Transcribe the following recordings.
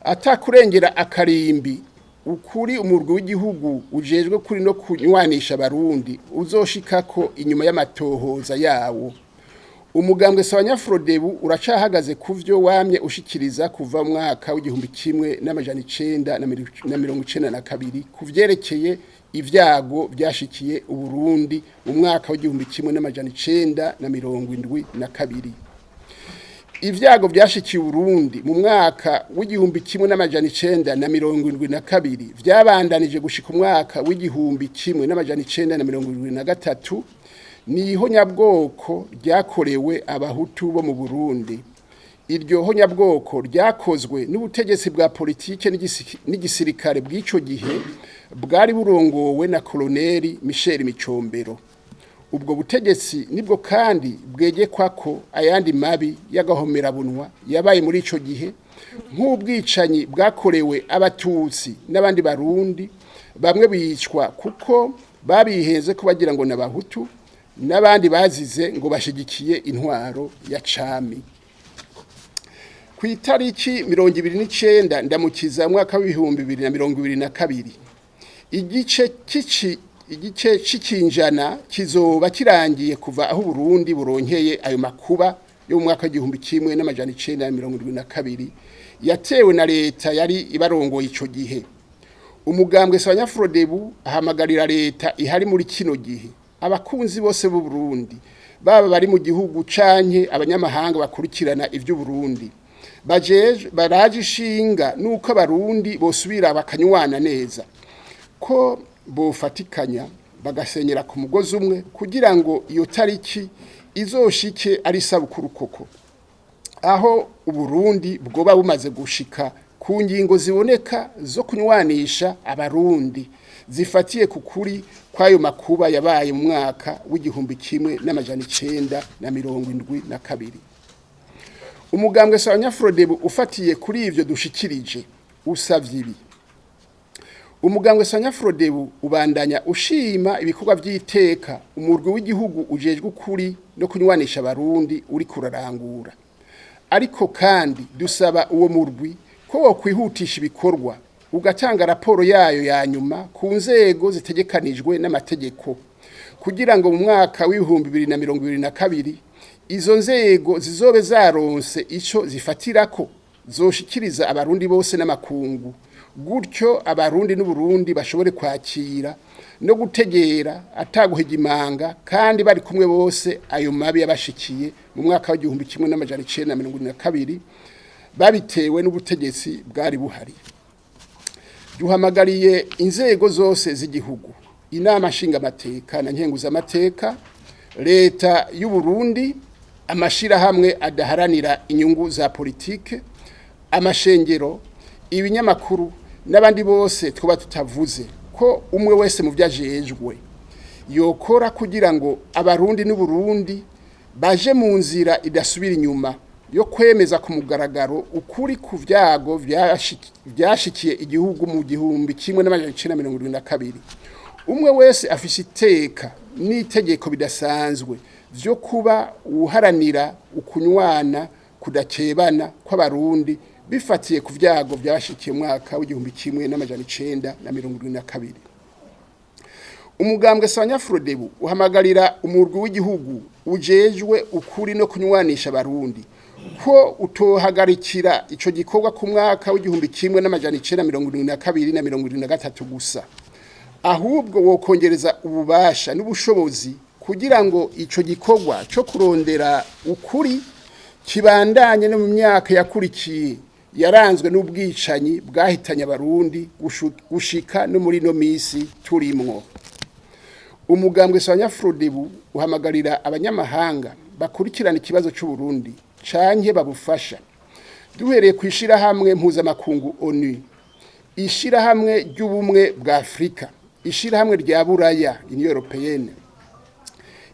Atakurengera akarimbi ukuri umurwi w'igihugu ujejwe kuri no kunywanisha Abarundi uzoshikako inyuma y'amatohoza yawo, umugambwe Sawanyafrodebu uracahagaze kuvyo wamye ushikiriza kuva mu mwaka w'1992 kuvyerekeye ivyago vyashikiye Uburundi mu mwaka w'1972. Ivyago vyashikiye Uburundi mu mwaka w'1972 vyabandanije gushika umwaka w'1973, ni ihonyabwoko ryakorewe Abahutu bo mu Burundi. Iryo honyabwoko ryakozwe n'ubutegetsi bwa politike n'igisirikare bw'ico gihe bwari burongowe na Koloneli Michel Micombero. Ubwo butegetsi nibwo kandi bwegekwa ko ayandi mabi y'agahomerabunwa yabaye muri ico gihe, nk'ubwicanyi bwakorewe Abatutsi n'abandi Barundi, bamwe bicwa kuko babihenze ko bagira ngo n'Abahutu, n'abandi bazize ngo bashigikiye intwaro ya cami. Ku itariki 29 Ndamukiza mwaka w'2022, igice c'ikinjana kizoba kirangiye kuva aho Burundi buronkeye ayo makuba yo mu mwaka w'1972 yatewe na leta yari ibarongoye ico gihe. Umugambwe Sawanyafrodebu ahamagarira leta ihari muri kino gihe, abakunzi bose b'u Burundi, baba bari mu gihugu canke abanyamahanga bakurikirana ivy'Uburundi, bajeje baraje ishinga nuko Abarundi bosubira bakanywana neza, ko bofatikanya bagasenyera ku mugozi umwe kugira ngo iyo tariki izoshike ari isabukuru koko, aho Uburundi bwoba bumaze gushika ku ngingo ziboneka zo kunywanisha Abarundi zifatiye ku kuri kw'ayo makuba yabaye mu mwaka w'1972. Umugambwe Sawanyafrodebu ufatiye kuri ivyo dushikirije usavye ibi: Umugambwe Sawanyafrodebu ubandanya ushima ibikorwa vy'iteka umurwi w'igihugu ujejwe ukuri no kunywanisha Abarundi uri kurarangura, ariko kandi dusaba uwo murwi ko wokwihutisha ibikorwa ugatanga raporo yayo ya nyuma ku nzego zitegekanijwe n'amategeko, kugira ngo mu mwaka w'2022 izo nzego zizobe zaronse ico zifatirako zoshikiriza Abarundi bose n'amakungu, gutyo Abarundi n'Uburundi bashobore kwakira no gutegera ataguhigimanga kandi bari kumwe bose ayo mabi yabashikiye mu mwaka w'1972 babitewe n'ubutegetsi bwari buhari. Duhamagariye inzego zose z'igihugu, Inama Nshingamateka na Nkenguzamateka, leta y'u Burundi, amashirahamwe adaharanira inyungu za politike, amashengero, ibinyamakuru n'abandi bose twaba tutavuze, ko umwe wese mu byo ajejwe yokora kugira ngo Abarundi n'Uburundi baje mu nzira idasubira inyuma yo kwemeza ku mugaragaro ukuri ku vyago vyashikiye igihugu mu 1972. Umwe wese afise iteka n'itegeko bidasanzwe vyo kuba uharanira ukunywana kudakebana kw'Abarundi bifatiye ku vyago vyashikiye mwaka w'1972. Umugambwe Sawanyafrodebu uhamagarira umurwi w'igihugu ujejwe ukuri no kunywanisha Abarundi ko utohagarikira ico gikorwa ku mwaka w'1972 na 73 gusa, ahubwo wokongereza ububasha n'ubushobozi kugira ngo ico gikorwa co kurondera ukuri kibandanye no mu myaka yakurikiye yaranzwe n'ubwicanyi bwahitanye Abarundi gushika no muri no misi turimwo. Umugambwe Sawanyafrodebu uhamagarira abanyamahanga bakurikirana ikibazo c'u Burundi canke babufasha, duhereye ku ishirahamwe mpuzamakungu ONU, ishirahamwe ry'Ubumwe bwa Afrika, ishirahamwe rya Buraya, Union Européenne,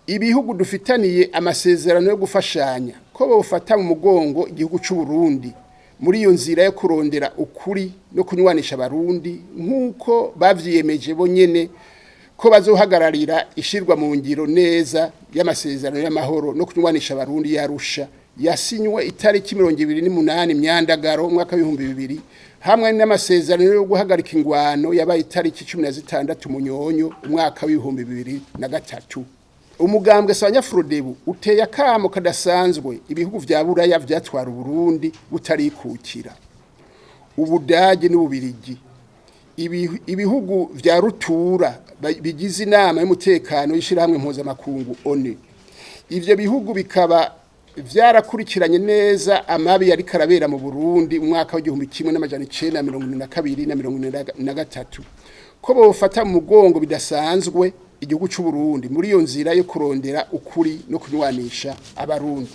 ibihugu dufitaniye amasezerano yo gufashanya, ko bofata mu mugongo igihugu c'u Burundi muri iyo nzira yo kurondera ukuri no kunywanisha Abarundi, nk'uko bavyiyemeje bo nyene ko bazohagararira ishirwa mu ngiro neza y'amasezerano y'amahoro no kunywanisha Abarundi yarusha. Yasinywe itariki 28 Myandagaro umwaka w'2000, hamwe n'amasezerano yo guhagarika ingwano yabaye itariki 16 Munyonyo umwaka w'2003. Umugambwe Sanyafrodebu uteye akamo kadasanzwe ibihugu vya Buraya vyatwara Uburundi butarikukira, Ubudage n'Ububirigi, ibihugu vya rutura bigize inama y'umutekano y'ishirahamwe mpuzamakungu ONU. Ivyo bihugu bikaba vyarakurikiranye neza amabi yari karabera mu Burundi umwaka w'1972 na 1973, ko bofata mu mugongo bidasanzwe igihugu c'u Burundi muri iyo nzira yo kurondera ukuri no kunywanisha Abarundi.